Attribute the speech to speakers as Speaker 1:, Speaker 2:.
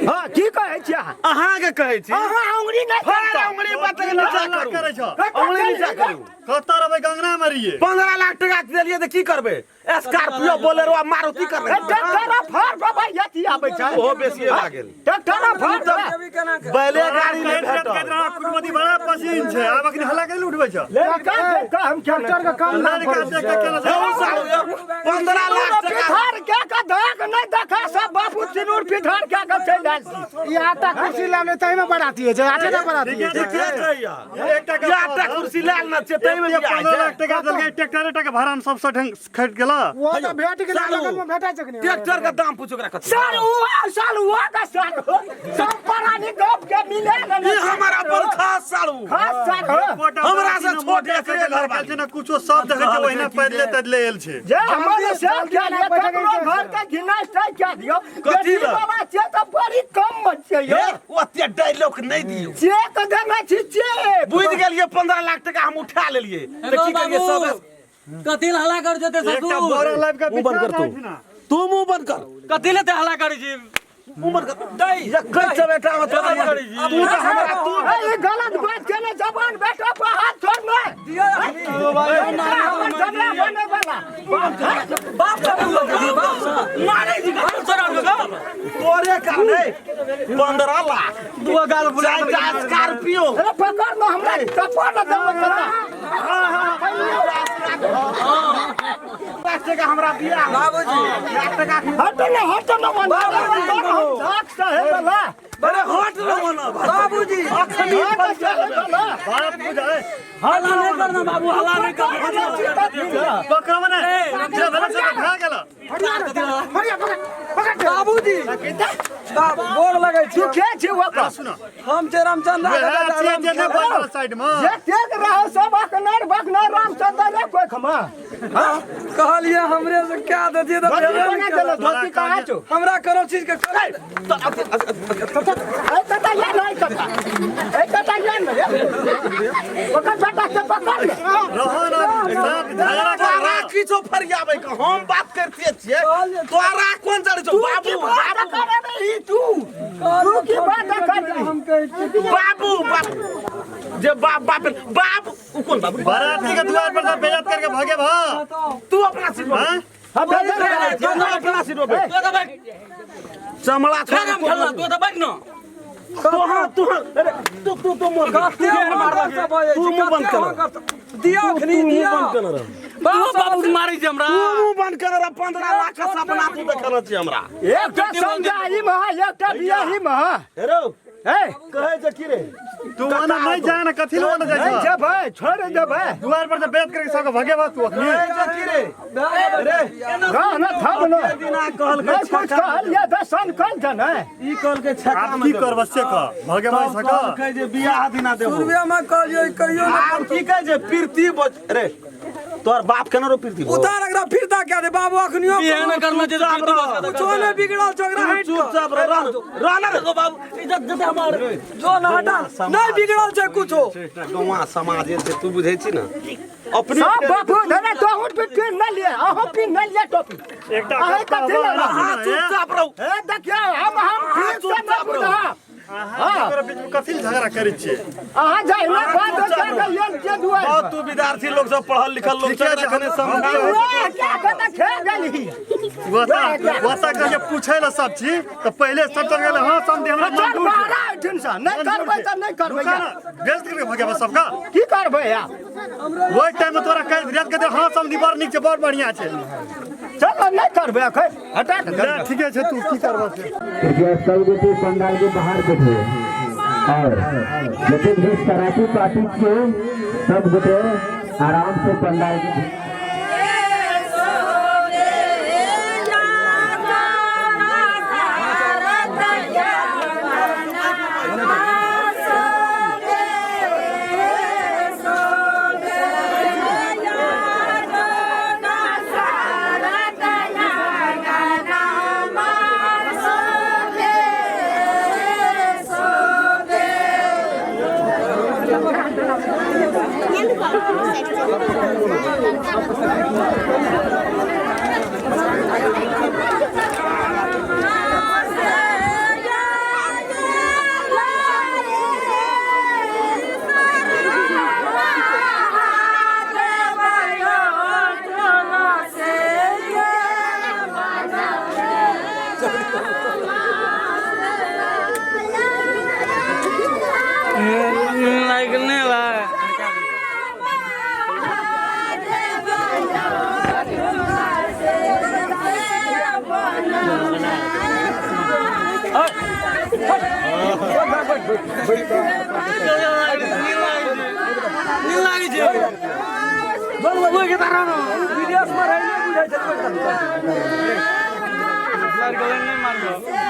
Speaker 1: हाँ की कहै छी अहाँ?
Speaker 2: अहाँ के कहै छी।
Speaker 1: अहाँ अंगुरी नहि
Speaker 2: फर
Speaker 1: करता।
Speaker 2: अंगुरी बतै नीचा करू।
Speaker 3: करै छौ।
Speaker 2: अंगुरी नीचा करू।
Speaker 3: कतऽ रहबै गंगना मे रहियै।
Speaker 2: 15 लाख टका देलियै तऽ की करबै? स्कॉर्पियो बोलेरो आ मारुति करबै।
Speaker 1: ए, ट्रैक्टर फाड़ बाबा यति आबै छै।
Speaker 2: ओहो बेसिए भए गेल।
Speaker 1: ट्रैक्टर फाड़ देबै।
Speaker 2: बैले गाड़ी नहि
Speaker 3: कहैत रहत,
Speaker 2: भेटल।
Speaker 3: कहैत रहत, कुटमती बड़ा पसीन छै। आब अखनी हल्ला कैले उठबै छौ?
Speaker 1: ले का का हम क्या
Speaker 4: ट्रैक्टर के कम दाम
Speaker 3: लड़का
Speaker 4: पड़ै
Speaker 3: देख
Speaker 4: छै।
Speaker 3: के केना छै?
Speaker 2: यौ साहु, यौ, 15 लाख टका
Speaker 1: पिठार क्या का दाग नहीं देखा सब बाबू सिनूर पिठार क्या का चलि आयल छी।
Speaker 4: ई आटा कुर्सी लाने ताहि में बराती होइ छै, आटे ना बराती होइ छै।
Speaker 2: ठीके कहैया।
Speaker 3: एकटा
Speaker 2: ई आटा कुर्सी लायल ना छै ताहिमे
Speaker 3: एते
Speaker 2: बियाह
Speaker 3: 15 लाख
Speaker 2: छै।
Speaker 3: टका देलकै ट्रैक्टरे टका भाड़ा मे सबसँ ढंग खटि गेला।
Speaker 4: ओ तऽ भेट गेलै,
Speaker 2: सालू।
Speaker 4: लगन में भेटै छै कि नहि?
Speaker 2: ट्रैक्टर के दाम पूछो ओकरा कथी।
Speaker 1: साल हुआ साल हुआ का साल हो सब परानी गप के मिले न
Speaker 2: ई हमर अपन खास सालू।
Speaker 1: खास साल हो
Speaker 3: एकोटा
Speaker 2: हमरा से
Speaker 3: बराती न
Speaker 2: छोट
Speaker 3: मोटरसाइकिल
Speaker 2: एकरे घर
Speaker 3: लड़का
Speaker 2: बाली।
Speaker 3: छै न कुछो सब देखै छै ओहिना पैदले तैदले आयल छै।
Speaker 1: जे हमर
Speaker 4: जल्दी-
Speaker 1: से
Speaker 4: जल्दी
Speaker 1: क्या
Speaker 4: नहि
Speaker 1: लिए
Speaker 4: बैठे
Speaker 1: ककरो
Speaker 4: के
Speaker 1: घर के घिना से क्या दियो
Speaker 2: कथी
Speaker 1: बेटी
Speaker 2: लए?
Speaker 1: बाबा से तो बड़ी कम बच्चे यो
Speaker 2: हे, ओते डायलॉग नहि दियौ।
Speaker 1: चेक देने छी चेक।
Speaker 2: बुझि गेलियै 15 लाख टका हम उठा लेलियै तऽ की करियै सब
Speaker 5: कथी लए हल्ला कर जेते
Speaker 3: एकटा
Speaker 5: ससुर?
Speaker 3: बोरा लाबि कऽ
Speaker 2: मुंह बंद कर
Speaker 3: बिछा
Speaker 2: तू।
Speaker 3: जाइ छै ना।
Speaker 2: तू मुंह बंद कर।
Speaker 5: कथी लए ते हल्ला करै छी?
Speaker 2: मुंह बंद कर। एकै चमेटा मे तोरा तू तऽ हमरा तू
Speaker 1: ए, ई गलत बात केने जवान बेटा पर हाथ छोड़ ने। हमर झगड़ा बने वाला।
Speaker 5: बाप से बाप से
Speaker 2: मारै छी
Speaker 5: बाप से रह गो।
Speaker 2: तोरे कारण 15 लाख
Speaker 5: दुआ गाल बुला
Speaker 2: चारिटा स्कॉर्पियो।
Speaker 1: अरे पकड़ न हमरा थप्पड़ न देबै तोरा।
Speaker 2: लाख टका हमरा बियाह
Speaker 5: बाबूजी
Speaker 2: लाख टका
Speaker 1: हट न हट न मन झाक सहे वाला।
Speaker 2: अरे हट न मना
Speaker 5: बाबूजी
Speaker 2: अखनी
Speaker 1: झाक सहे वाला।
Speaker 3: बाप बुझाए
Speaker 5: हल्ला नहीं करना बाबू, हल्ला नहीं करना।
Speaker 3: पकड़ब ने जे भेलै से भए गेल।
Speaker 4: बढ़िया, पकड़, पकड़।
Speaker 5: बाबूजी बाबू गोर लगै छी।
Speaker 1: तू के छी ओकर?
Speaker 3: सुन
Speaker 5: हम छै रामचंद्र
Speaker 3: वएह
Speaker 5: के बेटा
Speaker 3: छियै जे नहि
Speaker 5: रामचंद्र।
Speaker 3: बैठल साइड मे।
Speaker 1: जे तेज रहो सब अखनर बखनर रामचंद्र रे कोई खमा।
Speaker 5: कहलियै हमरे से क्या देतियै तऽ
Speaker 1: धोती
Speaker 5: भेबे
Speaker 1: बना
Speaker 5: नहि
Speaker 1: देलो,
Speaker 5: केलक।
Speaker 1: धोती कहाँ छौ?
Speaker 5: हमरा कोनो चीज के
Speaker 1: ए कता या नहीं कता। ए कता या नहीं। ओकर बेटा के पकड़ ले।
Speaker 3: रहो ना साथ झगड़ा कर।
Speaker 2: तोरा किछो फरियाबै के हम बात करते छियै तोरा कोन जड़ छौ
Speaker 1: तू की
Speaker 2: बाबू
Speaker 1: बात
Speaker 2: बाबू
Speaker 1: करे रही तू? तू की बात कर रही?
Speaker 5: हम कहै छी
Speaker 2: बाबू बाबू जे बाप बाप बाप उ कोन बाबू
Speaker 3: बाराती के द्वार पर से बेइज्जत करके भागे भा।
Speaker 2: तू अपना सीट पर
Speaker 3: हाँ?
Speaker 1: हम भेजल करै
Speaker 2: तू
Speaker 1: छियै।
Speaker 2: अपना सीट पर बैठ।
Speaker 5: तू तऽ बैठ
Speaker 2: चमड़ा छोड़
Speaker 5: राम खेलना तू तऽ बैठ न।
Speaker 2: तू हाँ तू हाँ अरे तू तू तू मुंह
Speaker 5: कते
Speaker 2: तू मुंह बंद कर।
Speaker 5: दिया अखनी
Speaker 2: तू मुंह
Speaker 5: दिया
Speaker 2: बंद केने रह।
Speaker 5: बाबू बाबू मारै छै हमरा।
Speaker 2: तू मुंह बंद केने रह। 15 लाख के सपना तू देखने छी हमरा।
Speaker 1: एकटा समझाही में है, एकटा बियाही में है।
Speaker 2: हेरो
Speaker 1: ए,
Speaker 2: कहै छै की रे
Speaker 3: तू ओना नहि जा ना कथी लए ओना जाइ
Speaker 1: नहीं
Speaker 3: छौ?
Speaker 1: जेबै, छोड़ देबै।
Speaker 3: द्वार पर से बेइज्जत करके सबके भगे भा तू अखनी।
Speaker 2: कहै छै की रे रे
Speaker 1: रह न थम न।
Speaker 2: दिना कहलकै
Speaker 1: नहीं कुछ
Speaker 2: छक्का
Speaker 1: कहलियै तऽ सन कल छै ने।
Speaker 2: ई कहलकै छक्का
Speaker 3: आब
Speaker 2: मे
Speaker 3: की
Speaker 2: देबौ।
Speaker 3: करबऽ से कह भगे भा
Speaker 2: तब
Speaker 3: सक।
Speaker 2: कहलकै जे बियाह दिना देबौ।
Speaker 5: पूर्वे मे कहलियै कहियो न।
Speaker 2: आब की कहै छै प्रीति बच रे तोहर बाप केना रो प्रीति भोज?
Speaker 5: उतार एकरा फिरता क्या दे बाबू अखनियो
Speaker 2: बियाह
Speaker 5: कोनो
Speaker 2: करना छै
Speaker 5: चुपचाप रह। कुछो नहि बिगड़ल छौ एकरा हटि कऽ।
Speaker 2: चुपचाप रह रह रह ना रे
Speaker 5: बाबू इज्जत जेतै हमर जो न हटा नहि बिगड़ल छै कुछो।
Speaker 2: गौवा समाज जे छै तू बुझै छी ने अपने
Speaker 1: सब बापू धरे तोहूँ भी पीन न लिए, अहूँ पीन न लिए टोपी।
Speaker 3: एकटा
Speaker 1: अहें कथी लए रहल?
Speaker 2: अहाँ चुपचाप रहू।
Speaker 1: ए देखियौ हम फिर से न
Speaker 2: चुपचाप रहू।
Speaker 1: बुझब।
Speaker 3: अहाँ ओकरा बीच में कथी लए झगड़ा करै छियै?
Speaker 1: अहाँ जहिना बात क्या कहियै जे दुआरि
Speaker 2: बहुत
Speaker 1: पर।
Speaker 2: तू विद्यार्थी लोग सब पढ़ल लिखल लोग
Speaker 3: ठीके
Speaker 2: सब
Speaker 3: छै,
Speaker 2: कने
Speaker 3: हम-
Speaker 2: समझा
Speaker 1: उएह क्या कहता खे गेलही।
Speaker 3: वता कहिए पूछै लए सब चीज तऽ पहिले सब चल गेलै हाँ समझे हमरा
Speaker 1: चल
Speaker 3: मंजूर छै।
Speaker 1: बाहर एहिठाम सँ, नहि करबै तऽ नहि करबै।
Speaker 3: रुका ना, बेइज्जत करके भगे बा सबका।
Speaker 1: की करबै आब?
Speaker 3: ओहि टाइम में तोरा कहि दियत कहते हाँ समझी बड़ नीक छै बड़ बढ़िया छै।
Speaker 1: चल नहि करबै एखन हटा के
Speaker 3: ले, ठीके छै तू की करबऽ से।
Speaker 6: कृपया सब गोटे पंडाल के बाहर बैठे और जते भी शराबी पार्टी के सब गोटे आराम से पंडाल के
Speaker 5: विदेश में रहले बुझाइ छै।